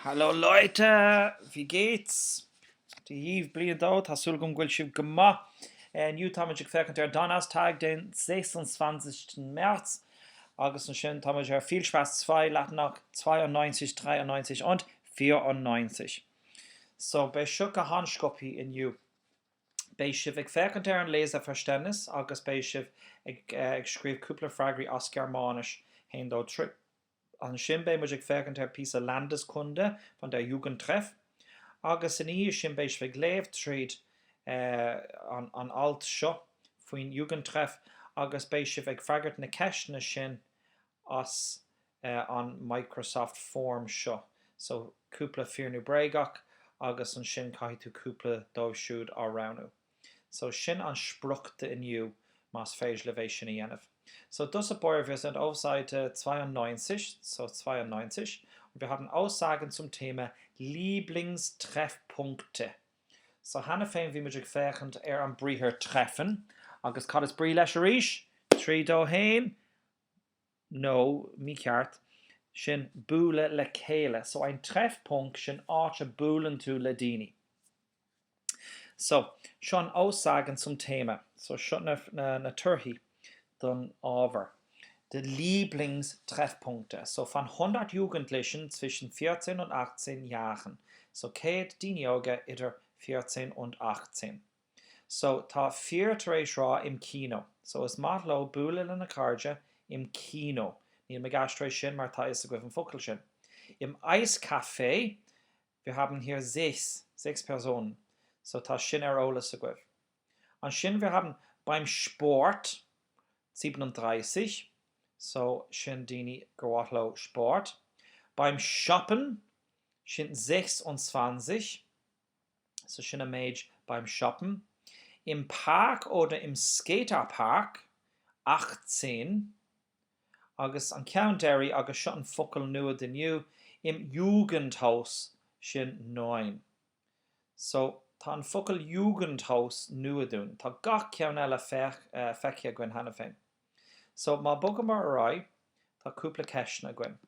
Hallo Leute, wie geht's? Dia dhaoibh, bliain 2, tá súil agam go bhfuil sibh go maith. Inniu táimid ag féachaint ar Donnerstag, den 26. März agus ansin táimid ar Viel Spaß 2, leathanach 92, 93 und 94. So, beidh seo go han-sciobthaí inniu. Beidh sibh ag féachaint ar an Leseverständnis agus beidh sibh ag scríobh cúpla freagraí as Gearmáinis, 1, 2, 3. Ansin beidh muid ag féachaint ar píosa Landeskunde von der Jugendtreff agus ina dhiaidh sin beidh sibh ag léamh tríd an alt seo faoin Jugendtreff agus beidh sibh ag freagairt na ceisteanna sin as an Microsoft Form seo. So cúpla fíor nó bréagach agus ansin caithfidh tú cúpla dóibh siúd á roghnú. So sin an sprioc d'inniu más féidir libh é sin a dhéanamh. So dtús báire wir sind auf Seite 92, so 92, und wir haben Aussagen zum Thema Lieblingstreffpunkte. So cheana féin bhí muid ag féachaint ar an briathar treffen agus cad is brí leis arís? 3, 2, 1, no, mícheart, sin bualadh le chéile. So ein Treffpunkt sin áit a buaileann tú le daoine. So, seo an Aussagen zum Thema. So, seo na, na, na torthaí don ábhar. Die Lieblingstreffpunkte. So, von 100 Jugendlichen zwischen 14 und 18 Jahren. So, 100 daoine óga idir 14 und 18. So, tá fir tar éis rá im Kino. So, is maith leo bualadh lena cairde im Kino. Níl mé ag aistriú é sin mar tá fhios agaibh an focal sin. Im Eiscafé, Wir haben hier sechs, sechs Personen. So tá sin ar eolas agaibh. Ansin wir haben beim Sport 37, so sin daoine gur mhaith leo spórt. Beim Shoppen, sin 26, so sin an méid beim Shoppen. Im Park oder im Skaterpark 18. Agus an ceann deiridh, agus seo an focal nua d'inniu, im Jugendhaus, sin neun. So, tá an focal Jugendhaus nua dúinn. Tá gach ceann eile feicthe againn cheana féin. So, má bhogamar ar aghaidh, tá cúpla ceisteanna againn.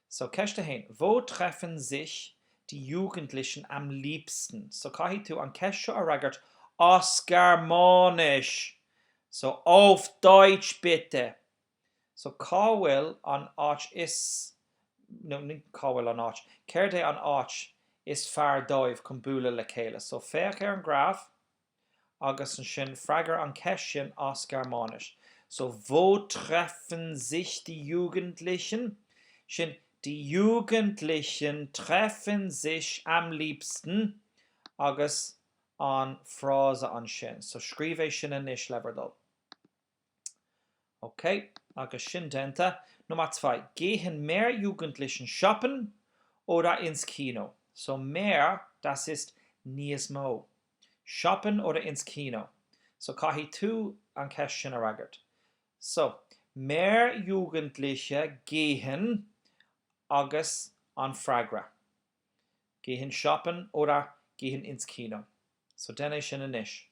So, ceist 1, Wo treffen sich die Jugendlichen am liebsten? So, caithfidh tú an ceist seo a fhreagairt as Gearmáinis! So, auf Deutsch bitte! So, cá bhfuil an áit is, nó ní cá bhfuil an áit, céard é an áit is fearr dóibh chun bualadh le chéile? So, féach ar an graf agus ansin freagair an ceist sin as Gearmáinis. So, wo treffen sich die Jugendlichen? Sin, die Jugendlichen treffen sich am liebsten agus an frása ansin. So, scríobh é sin anois le bhur dtoil. Ok, agus sin déanta. Nummer zwei, Gehen mehr Jugendlichen shoppen oder ins Kino? So mehr, das ist níos mó. Shoppen oder ins Kino? So caithfidh tú an ceist sin a fhreagairt. So, mehr Jugendliche gehen agus an freagra. Gehen shoppen oder gehen ins Kino? So déan é sin anois.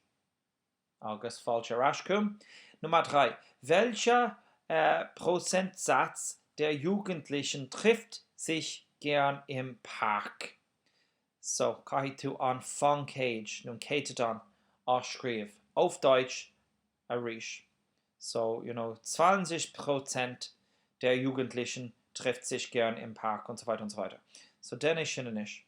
Agus fáilte ar ais chugam. Nummer drei, Welcher Prozentsatz der Jugendlichen trifft sich gern im Park? So, caithfidh tú an faoin gcéad, nó an céatadán, á scríobh, auf Deutsch, arís. So, you know, zwanzig Prozent der Jugendlichen trifft sich gern im Park und so weiter und so weiter. So, déan é sin anois.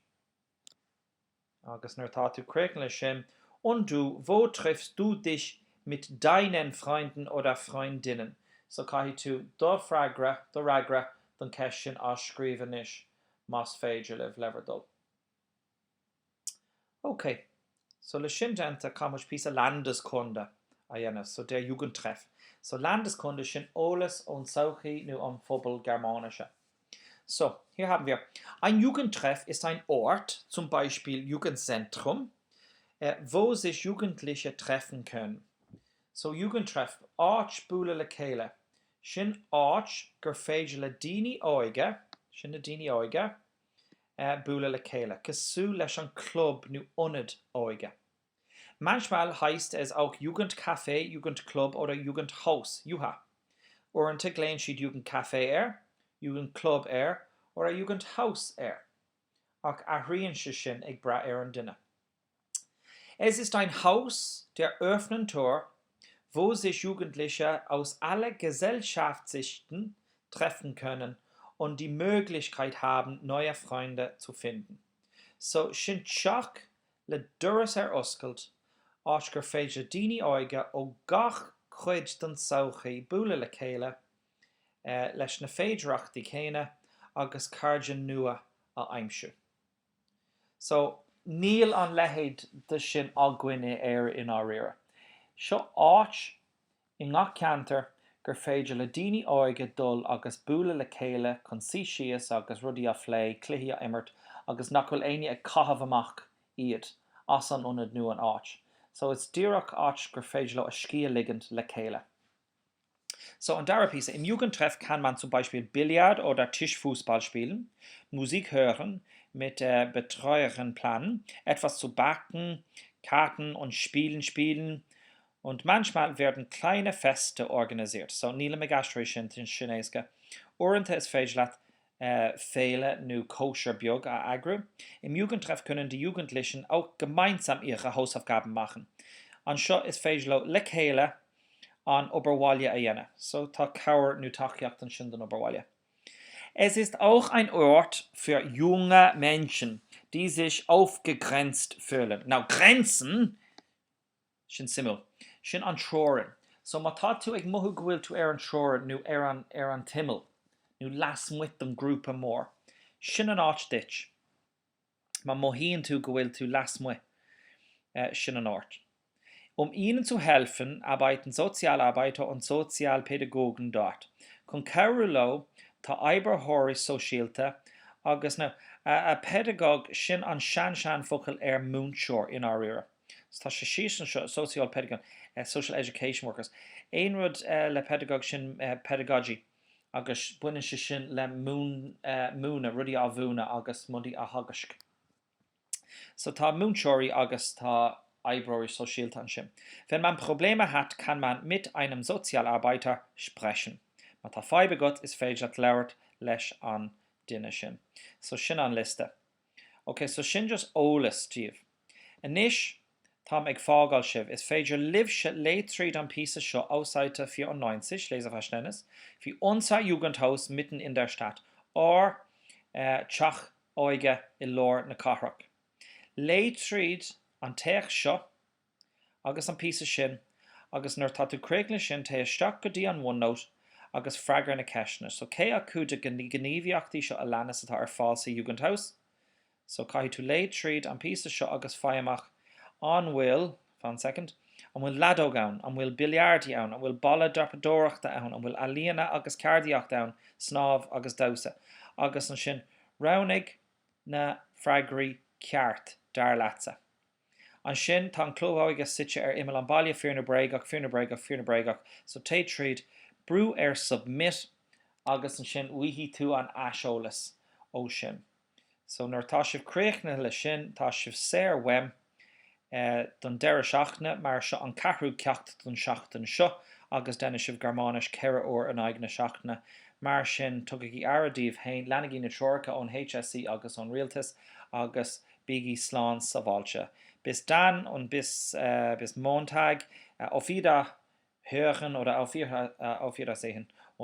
Agus nuair atá tú críochnaithe leis sin, Und du, wo triffst du dich mit deinen Freunden oder Freundinnen? So caithfidh tú do freagra, do fhreagra don cheist sin á scríobh anois, más féidir libh, le bhur dtoil. Ok, so le sin déanta, caithfidh muid píosa Landeskunde a dhéanamh, so der Jugendtreff. So Landeskunde, sin eolas ón tsochaí nó ón phobal Gearmáinise. So, hier haben wir, Ein Jugendtreff ist ein Ort, zum Beispiel Jugendzentrum, wo sich Jugendliche treffen können. So, Jugendtreff, áit bualadh le chéile. Sin áit gur féidir le daoine óige, sin na daoine óige, bualadh le chéile, cosúil leis an club nó ionad óige. Manchmal heißt es auch Jugendcafé, Jugendclub oder Jugendhaus, Juha. Uaireanta glaonn siad Jugendcafé air, Jugendclub air oder Jugendhaus air. Ach athraíonn sé sin ag brath ar an duine. Es ist ein Haus der offenen Tür, wo sich Jugendliche aus alle Gesellschaftsschichten treffen können und die Möglichkeit haben, neue Freunde zu finden. So, sin teach le doras ar oscailt, áit gur féidir le daoine óige ó gach cuid den tsochaí bualadh le chéile leis na féidireachtaí céanna agus cairde nua a aimsiú. So, níl an leithéid de sin againn in Éire i ndáiríre. Seo áit i ngach ceantar gur féidir le daoine óige dul agus bualadh le chéile chun suí síos agus rudaí a phlé, cluichí a imirt agus nach bhfuil éinne ag caitheamh amach iad as an ionad nó an áit. So, is díreach áit gur féidir leo a scíth a ligint le chéile. So, an dara píosa, Im Jugendtreff kann man zum Beispiel Billard oder Tischfußball spielen, Musik hören, mit Betreuern planen, etwas zu backen, Karten und Spielen spielen und manchmal werden kleine Feste organisiert. So, nílim ag aistriú é sin, tá sin éasca. Uaireanta is féidir leat féile nó cóisir beag a eagrú. Im Jugendtreff können die Jugendlichen auch gemeinsam ihre Hausaufgaben machen. Anseo is féidir leo le chéile an obair bhaile a dhéanamh. So tá cabhair nó tacaíocht ansin don obair bhaile. Es ist auch ein Ort für junge Menschen, die sich ausgegrenzt fühlen. Now, Grenzen! Sin suimiúil. Sin an teorainn. So má tá tú ag mothú go bhfuil tú ar an teorainn nó ar an, ar an t-imeall, nó lasmuigh den grúpa mór, sin an áit duit. Má mothaíonn tú go bhfuil tú lasmuigh, sin an áit. Um ihnen zu helfen, arbeiten Sozialarbeiter und Sozialpädagogen dort. Chun cabhrú leo, tá oibritheoirí sóisialta agus, now, a pedagogue, sin an sean-sean-focal ar múinteoir i ndáiríre. So tá sé síos anseo, Sozialpädagogen, social education workers. Aon rud le pedagogue sin pedagogy agus baineann sé sin le múineadh, rudaí á mhúineadh agus rudaí á theagasc. So tá múinteoirí agus tá oibreoirí sóisialta ansin. Wenn man Probleme hat, kann man mit einem Sozialarbeiter sprechen. Má tá fadhb agat, is féidir leat labhairt leis an duine sin. So sin an liosta. Ok, so sin just eolas daoibh. Anois, táim ag fágáil sibh. Is féidir libhse léigh tríd an píosa seo auf Seite 94, Leseverständnis, wie unser Jugendhaus mitten in der Stadt, ár teach óige i lár na cathrach. Léigh tríd an téacs seo agus an píosa sin agus nuair atá tú críochnaithe sin téigh isteach go dtí an OneNote agus freagair na ceisteanna. So cé acu de na gníomhaíochtaí seo a leanas atá ar fáil sa Jugendhaus? So caithfidh tú léigh tríd an píosa seo agus faigh amach an bhfuil, fan second, an bhfuil leadóg ann, an bhfuil billiardi ann, an bhfuil balla dreapadóireachta ann, an bhfuil ealaíona agus ceardaíocht ann, snámh agus damhsa. Agus ansin roghnaigh na freagraí ceart, dar leatsa. Ansin tá an club óige suite ar imeall an bhaile, fíor nó bréagach, fíor nó bréagach, fíor nó bréagach. So téigh tríd, brú ar submit agus ansin bhfaighidh tú an aiseolas ó sin. So nuair atá sibh críochnaithe le sin, tá sibh saor uaim don deireadh seachtaine, mar seo an ceathrú ceacht don seachtain seo agus déanfaidh sibh Gearmáinis 4 uair in aghaidh na seachtaine. Mar sin, tugaigí aire daoibh féin, leanaigí na treoracha ón HSE agus ón rialtas agus bígí slán sábháilte. Bis dann und bis bis Montag. Auf Wiederhören oder auf Wiedersehen.